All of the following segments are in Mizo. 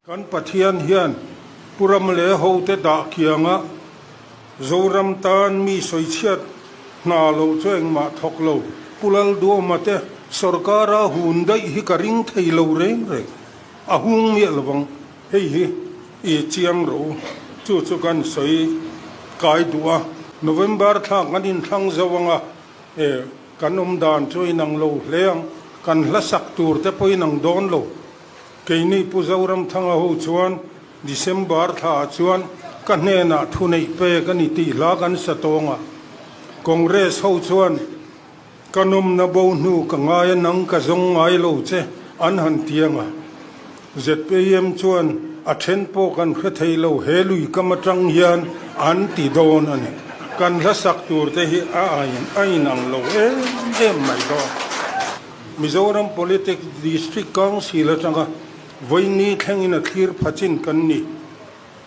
Kan Pathian hian Pu Ram leh hote dah kianga Zoram tan mi sawichhiat hna lo chu engmah thawk lo. Pu Lalduama te sorkara hun daih hi ka ring thei lo reng reng. A hung miah lovang. Hei hi i chiang rawh u. Chu chu kan sawi kai duh a. November thla kan inthlang zo anga e kan awm dan chu inang lo hle ang. Kan hla sak tur te pawh inang dawn lo. Keini Pu Zoramthanga ho chuan December thlaah chuan ka hnenah thuneih pek a ni tih hla kan sa tawng a. Congress ho chuan ka nawmna bo hnu ka ngai a nang ka zawng ngai lo che an han tiang a. Zpm chuan a then pawh kan hre thei lo he lui kam atang hian an ti dawn a ni. Kan hla sak tur te hi a a inang lo em em mai dawn. Mizoram Politics District Council atanga vawiini thlengin a thlir pha chin kan ni.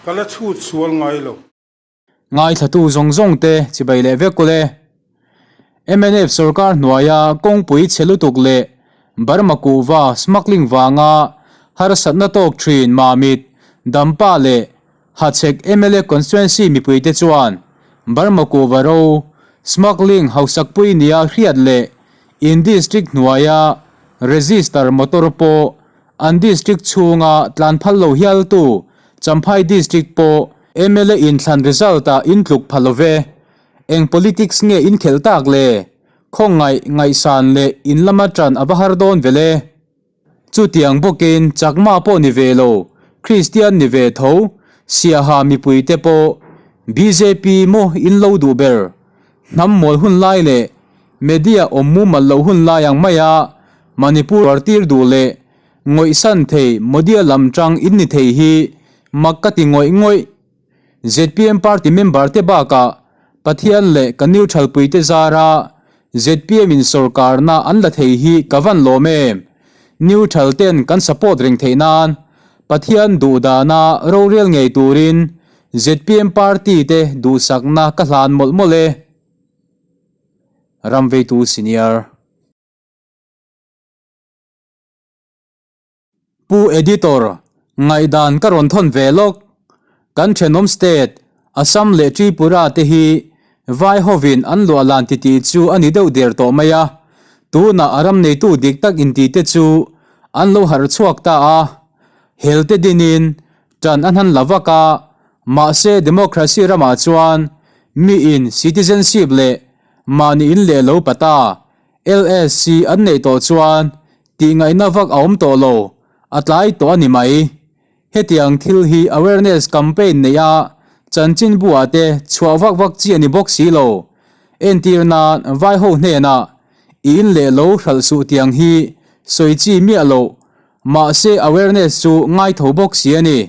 Ka la chhut sual ngai lo. Ngaithlatu zawng zawng te chibai leh vek ule. Mnf sorkar hnuaia kawngpui chhe lutuk leh Burma kuhva smuggling vanga harsatna tawk thin Mamit, Dampa leh Hachhek mla constituency mipuite chuan Burma kuhva ro smuggling hausakpui nia hriat leh In district hnuaia register motor pawh an district chhunga tlan phal lo hialtu Champhai district pawh mla inthlan result ah in tluk pha lo ve. Eng politics nge in khelh tak le? Khawngaih, ngaihsan leh in lama tan a va har dawn ve le. Chutiang bawkin Chakma pawh ni ve lo, Kristian ni ve tho, Siaha mipuite pawh bjp maw in lo duh ber? Hnam mawl hun lai leh media awm mumal loh hun lai ang maia Manipur tir duh leh ngawihsan thei Modia lam tang in ni thei hi mak ka ti ngawih ngawih. Zpm party member te bakah Pathian leh ka neutral puite zara zpm in sorkarna an la thei hi ka van lawm em? Neutral ten kan support reng theih nan Pathian duhdana rorel ngei turin zpm party te duhsakna ka hlan mawlh mawlh e. Ramveitu Senior. Pu Editor, ngaihdan ka rawn thawn ve lawk. Kan thenawm state, Assam leh Tripura te hi vai hovin an luah lan titih chu a ni deuh der tawh mai a. Tunah a ram neitu dik tak inti te chu an lo harh chhuak ta a. Hel te dinin tan an han la vak a, mahse democracy ramah chuan miin citizenship leh mahni in leh lo pata LSC an neih tawh chuan tih ngaihna vak a awm tawh lo, a tlai tawh a ni mai. Hetiang thil hi awareness campaign neih a, chanchinbu ah te chhuah vak vak chi a ni bawk si lo. Entir nan vai ho hnenah i in leh lo hralh suh tiang hi sawi chi miah loh, mahse awareness chu ngai tho bawk si a ni.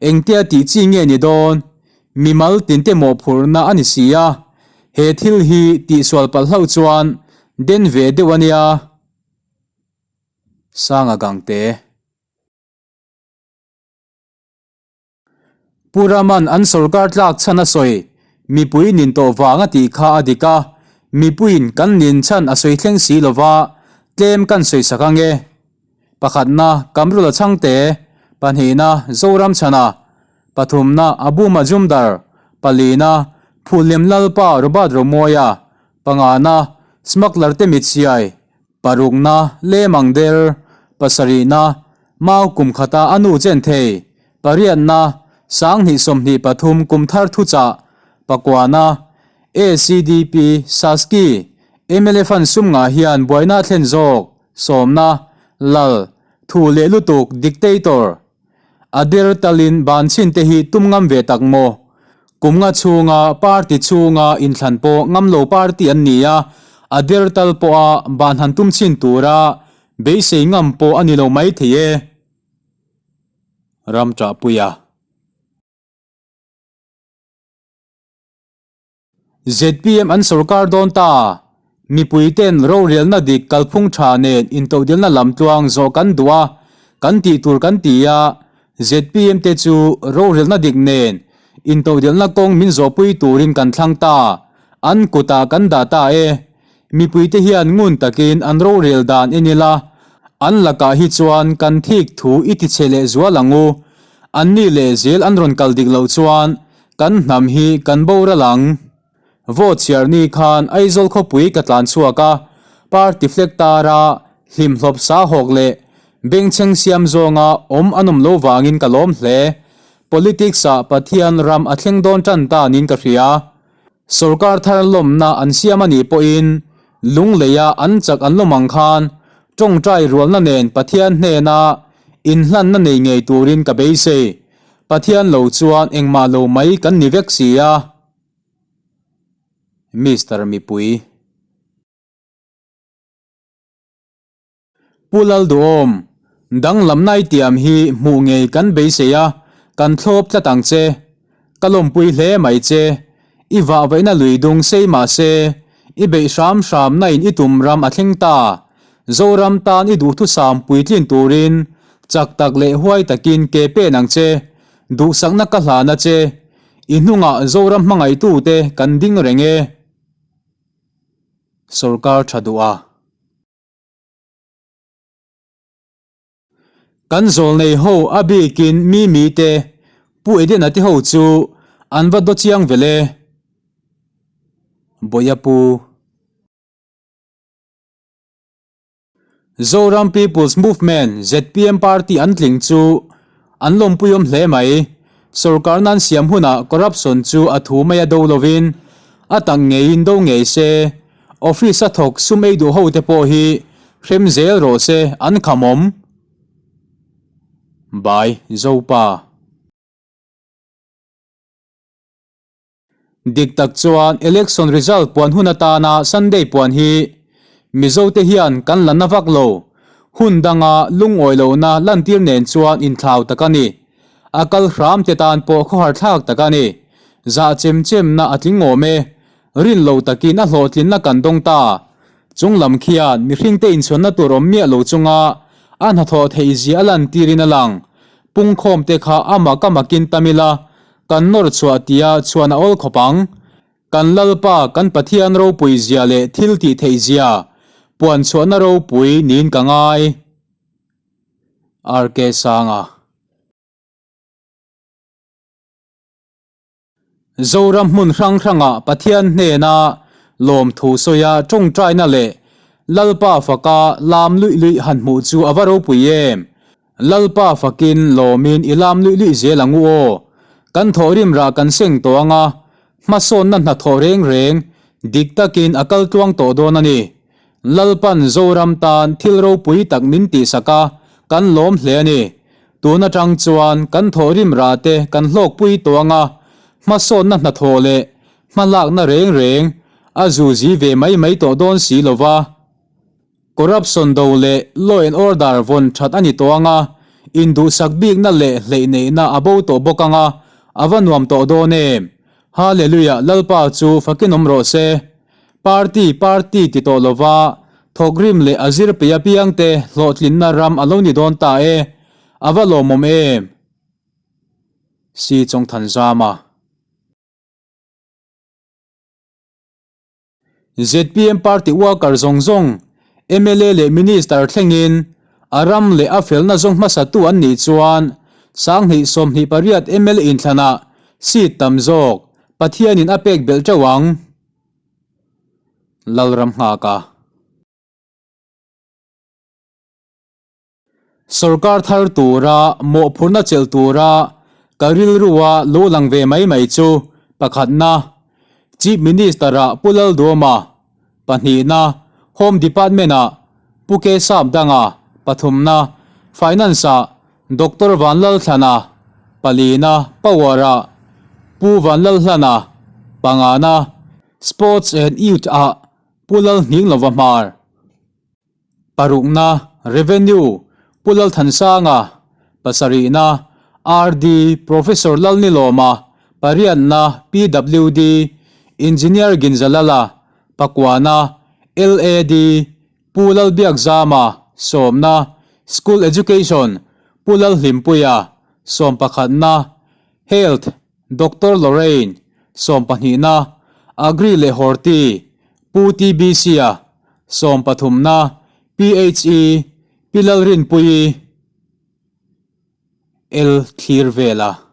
Engtia tih chi nge ni dawn? Mimal tinte mawhphurhna a ni si a, he thil hi tihsual palh hlauh chuan den ve deuh a nia. Sanga Gangte. Pu Raman an sorkar tlak chhan a sawi, mipui nin tawh vang a tih kha a dik a, mipuiin kan nin chhan a sawi thleng si lova, tlem kan sawi sak ang e. Pakhatna, Kamrula Chhangte, pahnihna, Zoram Chhana, pathumna, Abu Majumdar, palina, Phulem Lalpa Robert Romawia, pangana, Smuggler te Mitsiai, Parukna, Lemang Der, pasarihna, Mau kum khata a nu chen thei, pariatna, Sanghnih 23 kum thar thuchah, pakuana, ACDP, Saski, mla fan sum ngah hian buaina a thlen zawk, sawmna, Lal, thu leh lutuk, dictator. A der talin ban chhin te hi tum ngam ve tak maw? Kum nga chhunga party chhunga inthlan pawh ngam lo party an ni a, a der tal pawha ban han tum chhin tura beisei ngam pawh a ni lo mai thei e. Ram Ṭahpuia. Zpm an sorkar dawn ta. Mipui ten rorelna dik kalphung tha nen intodelna lamtluang zawh kan duh a, kan tih tur kan ti a, zpm te chu rorelna dik nen intodelna kawng min zawhpui turin kan thlang ta, an kutah kan dah ta e. Mipui te hian ngun takin an rorel dan en ila, an lakah hi chuan kan thik thu i tichhe leh zual ang u. Anni lehzel an rawn kal dik loh chuan kan hnam hi kan boral ang. Vote chhiar ni khan Aizawl khawpui ka tlan chhuak a, party flag tara hlimhlawp sa hawk leh bengchheng siam zawnga awm an awm lo vangin ka lawm hle. Politics ah Pathian ram a thleng dawn tan ta niin ka hria. Sorkar thar lawmna an siam a nih pawhin lungleia an chak an lawm ang khan tawngtai rualna nen Pathian hnena inhlanna nei ngei turin ka beisei. Pathian lo chuan engmah lo mai kan ni vek si a. Mister Mipui. Pu Lalduhawm, danglamna i tiam hi hmuh ngei kan beisei a, kan thlawp tlat ang che. Ka lawmpui hle mai che. I vahvaihna lui dung sei mah se, i beih hram hram na in i tum ram a thleng ta. Zoram tan i duhthusam puitlin turin chak tak leh huai takin ke pen ang che. Duhsakna ka hlan a che. I hnungah Zoram hmangaihtute kan ding reng e. Sorkar tha duh a. Kan zawlnei ho a bikin Mimi te Pu Edena te ho chu an va daw chiang vel e. Bawia Pu. Zoram People's Movement, zpm, party an tling chu an lawmpuiawm hle mai. Sorkarna an siam hunah corruption chu a thu mai a do lovin a tak ngeiin do ngei se. Office a thawk sum ei duh ho te pawh hi hrem zel rawh se an khamawm. By Zopa. Dik tak chuan election result puan hun atana Sunday puan hi Mizo te hian kan la na vak lo. Hun danga lungawi lohna lantir nen chuan inthlau tak a ni. A kal hram te tan pawh khawhar thlak tak a ni. Zah chem chemna a tling awm e. Rin lo takin a hlawhtlinna kan dawng ta. Chung lam khian mihringte inchhuanna tur awm miah lo chunga a hnathawh theih zia a lantirin a lang. Pungkhawmte kha a mak a makin tam ila, kan nawr chhuah tia chhuan a awl khawp ang. Kan Lalpa kan Pathian ropui zia leh thil tih theih zia puan chhuahna ropui niin ka ngai. RK Sanga. Zoram hmun hrang hrangah Pathian hnena lawmthu sawia tawngtaina leh Lalpa faka lam luih luih han hmuh chu a va ropui em! Lalpa fakin lawmin i lam luih luih zel ang u aw! Kan thawhrim rah kan seng tawh ang a, hmasawnna hnathawh reng reng dik takin a kal tluang tawh dawn a ni. Lalpan Zoram tan thil ropui tak min tihsak a, kan lawm hle a ni. Tun atang chuan kan thawhrim rah te kan hlawkpui tawh ang a, hmasawnna hnathawh leh hmalakna reng reng a zuzi ve mai mai tawh dawn si lo va. Corruption do leh law and order vawn that a ni tawh ang a, induhsak bikna leh hleihneihna a bo tawh bawk ang a, a va nuam tawh dawn em? Hallelujah Lalpa chu fakin awm rawh se. Party party ti tawh lova thawkrim leh a zir peih apiangte hlawhtlinna ram a lo ni dawn ta e, a va lawmawm em? Si Chawngthanzama. Zpm party worker zawng zawng, mla leh minister thlengin a ram leh a felna zawng hmasatu an nih chuan 2028 mla inthlanah seat tam zawk Pathianin a pek belh teuh ang. Lalram nghak a. Sorkar thar tura mawhphurhna chelh tura ka rilrua lo lang ve mai mai chu pakhatna, Chief Minister-ah Pu Lalduama, pahnihna, Home Department-ah Pu Kesap Danga, pathumna, Finance-ah Doctor Vanlalthlana, palina, Power-ah Pu Vanlalhlana, pangana, Sports and Youth ah Pu Lalhninglova Hmar. Parukna, Revenue, Pu Lalthansanga, pasarihna, RD, Professor Lalnilawma, pariatna, PWD, Engineer Ginzalala, pakuana, LAD, Pu Lalbiakzama, sawmna, School Education, Pu Lalhlimpuia, sawmpakhatna, Health, Doctor Lorraine, sawmpahnihna, Agri leh Horti, Pu TBC-a, sawmpathumna, PHE, Pi Lalrinpuii. El thlir vel a.